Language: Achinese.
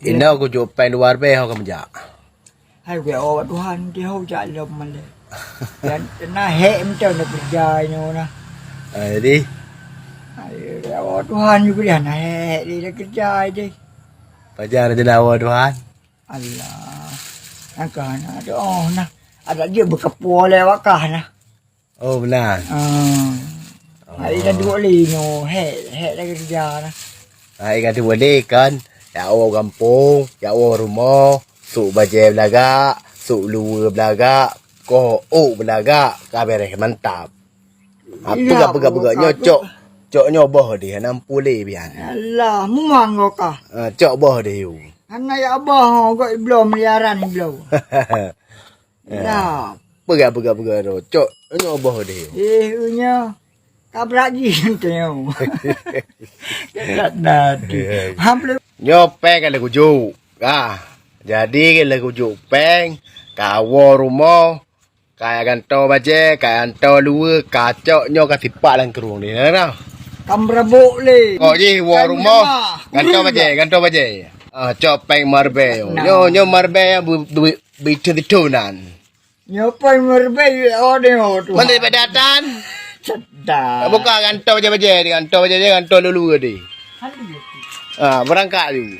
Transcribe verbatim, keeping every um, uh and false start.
Inoe kujok péng dua ribèe ho kameujak. Hai, wéh, oh Tuhan, di ho jak lom malèe. Dan na hék mantong na keureuja nyoe na. Ah, jadi? Hai, wéh, oh Tuhan, juga dah na hék di na keureuja di. Pajan aja na, oh Tuhan. Allah. Angka na doh na. Ada je beukapô lé wakah na. Oh, meunan. Ah. Oh. Hai ka duek lé nyoe, hék, hék lagèe keureuja na. Hai ka duek lé kan, jak woe gampông, jak woe rumoh, sôk bajèe beulagak, sôk luweue beulagak, koh ôk beulagak, ka bèrèh mantap. Ah, iya, peugah, peugah, peugah. Nyoe cok, cok nyoe boh deh, hana meupuléh pian. Alah, muang goh kah. Ah, cok boh deh, yu. Hana ya boh, gok ibloe miliaran ibloe. Nah, peugah, peugah, peugah tu. Cok, nyoe boh deh. Eh, nyoe. Ka brat jih tu nyoe. Dekat dah tu. Hampir. Nyoe péng ka lheueh kujok. Ah, jadi ka lheueh kujok péng, ka woe rumoh, ka gantoe bajèe, ka gantoe luweue, ka cok nyoe ka sipak lam krueng ni. Nah, nah. Ka meurabok lé. Kok jih woe rumoh, gantoe bajèe, gantoe bajèe. Ah, cok péng marbèe. Nah. Nyoe, nyoe marbèe bu-, bu-, bu-, itu-itu nan. Nyoe péng marbèe, oh, nyoe tu. Mana daripada tan? Sedap. Buka gantoe bajèe-bajèe, gantoe bajèe-bajèe, gantoe luweue deh. Ah, beurangkat ju.